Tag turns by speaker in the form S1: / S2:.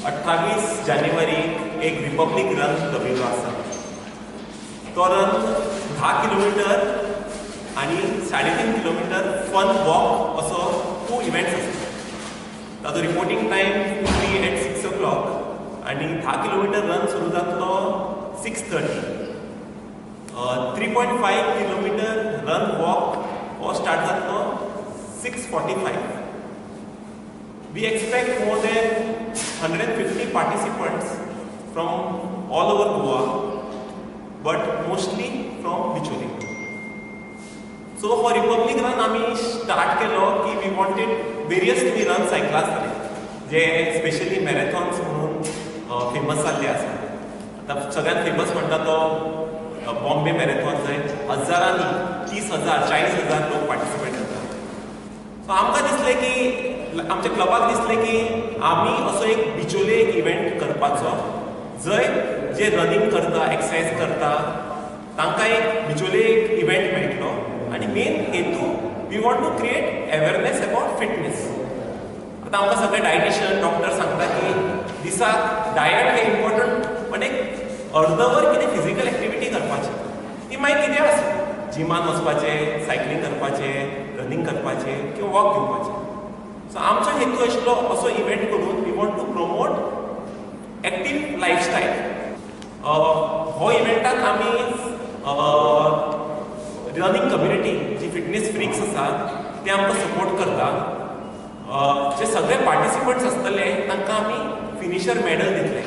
S1: 28 जानेवारी एक republic run दवरिल्लो आसा. तो रन 10 किलोमिटर आनी 3.5 किलोमिटर फन वॉक असो 2 इव्हेंट्स आसता. ताजो रिपोर्टिंग टायम 3 at 6 o'clock आनी 10 किलोमिटर रन सुरू जातलो 6:30. 3.5 किलोमिटर रन वॉक हो स्टार्ट जातलो 6:45. We expect more than 150 participants from all over Goa, but mostly from Bicholim. So for Republic Run आमी start केलो की we wanted various तुमी runs आयकला आसतले जे स्पेशली मॅरेथॉन्स म्हणून फेमस जाल्ले आसा. आतां सगळ्यांत फेमस म्हणटा तो बॉम्बे मॅरेथॉन, जंय हजारांनी 30,000 40,000 लोक पार्टिसिपेट करतात. सो आमकां दिसलें की आमच्या क्लबाक दिसलें की आमी असो एक बिचोले एक इव्हेंट करपाचो जंय जे रनिंग करता, एक्सरसाइज करता तांकां एक बिचोले एक इव्हेंट मेळटलो. आनी मेन हेतू we want to create awareness about fitness. आतां आमकां सगळे डायटिशियन डॉक्टर सांगता की दिसाक डायट हें इम्पॉर्टंट, पण एक अर्दवर कितें फिजिकल एक्टिविटी करपाची, ती मागीर कितें आसूं, जिमान वचपाचें, सायकलींग करपाचें, रनिंग करपाचें किंवा वॉक घेवपाचें. सो आमचो हेतू आशिल्लो असो इव्हेंट करून we want to promote active lifestyle. हो इव्हेंटाक आमी रनिंग कम्युनिटी जी फिटनेस फ्रिक्स आसात ते आमकां सपोर्ट करता. जे सगळे पार्टिसिपंट्स आसतले तांकां आमी फिनिशर मॅडल दितले.